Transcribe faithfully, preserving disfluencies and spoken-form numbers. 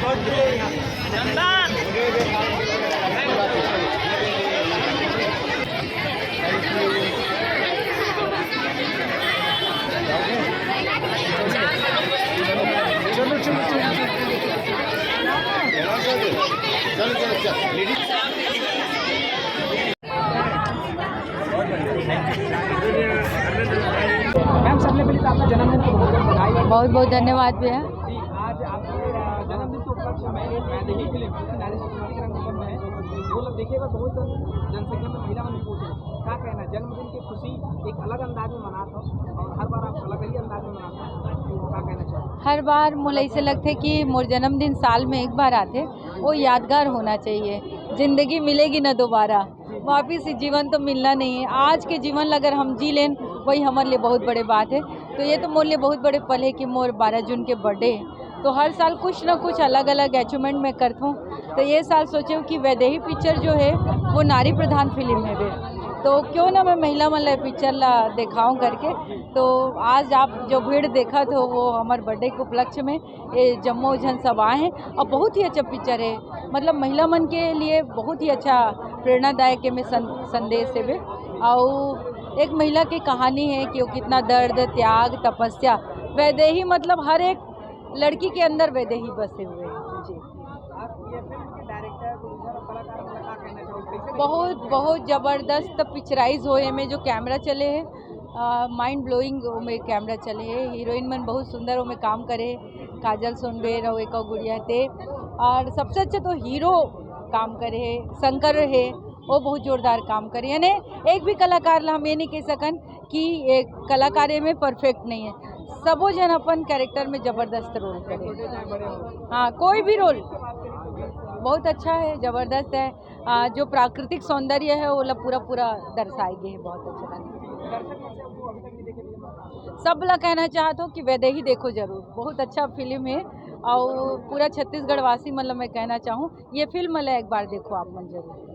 Ma'am, सबसे पहले तो आपका जन्मदिन की बहुत बहुत बधाई। बहुत बहुत धन्यवाद भैया। जी, आज आपके, अ, जन्मदिन के उपलक्ष्य में वैदेही फिल्म, जो कि नारी शक्ति के रंग में है, वो लोग देखिएगा, बहुत जन-, जनसंख्या में महिला मन पहुंचे। क्या कहना, जन्मदिन की खुशी एक अलग अंदाज में मनात हो और हर बार आप अलग ही अंदाज में मनात हो, तो क्या कहना चाहोगे? हर बार मोला ऐसे लगथे कि मोर जन्मदिन साल में एक बार आथे, वो यादगार होना चाहिए। जिंदगी मिलेगी ना दोबारा, वापिस ये जीवन तो मिलना नहीं है। आज के जीवन ला अगर हम जी लेन, वही हमारे लिए बहुत बड़े बात है। तो ये तो मोर लिए बहुत बड़े पल है कि मोर बारह जून के बर्थडे है। तो हर साल कुछ ना कुछ अलग-अलग अचीवमेंट मैं करत हूँ। तो ये साल सोचे हूँ कि वैदेही पिक्चर जो है, वो नारी प्रधान फिल्म है बे। तो क्यों ना मैं महिला मन ला पिक्चर ला देखाऊँ करके। तो आज आप जो भीड़ देखत हो, वो हमारे बर्थडे के उपलक्ष्य में ये जम्मो झन सब आए हैं और बहुत ही अच्छा पिक्चर है। मतलब महिला मन के लिए बहुत ही अच्छा प्रेरणादायक एमे सं-, संदेश है बे। और एक महिला की कहानी है कि वो कितना दर्द, त्याग, तपस्या, वैदेही, मतलब हर एक लड़की के अंदर वैदेही बसे हुए हैं। जी। आप ये फिल्म के डायरेक्टर, प्रोड्यूसर और कलाकार वाला का कहना चाहोगे? कैसे बहुत, बहुत जबरदस्त पिक्चराइज होए में जो कैमरा चले है, माइंड ब्लोइंग में कैमरा चले है। हीरोइन मन बहुत सुंदर ओमे काम करे है, काजल सोनबेर और एक और गुड़िया ते। और सबसे अच्छा तो हीरो काम करे है, शंकर है, वो बहुत जोरदार काम करे। यानी एक भी कलाकार ला हम ये नहीं कह सकन कि एक कलाकार में परफेक्ट नहीं है, सबो जन अपन कैरेक्टर में जबरदस्त रोल करे। हाँ, कोई भी रोल बहुत अच्छा है, जबरदस्त है। आ, जो प्राकृतिक सौंदर्य है, वो ला पूरा पूरा दर्शाए गए है, बहुत अच्छा लगा। सब ला कहना चाहत हूँ कि वैदेही देखो जरूर, बहुत अच्छा फिल्म है। और पूरा छत्तीसगढ़ वासी, मतलब, मैं कहना चाहूँ, ये फिल्म ला एक बार देखो आप मन जरूर।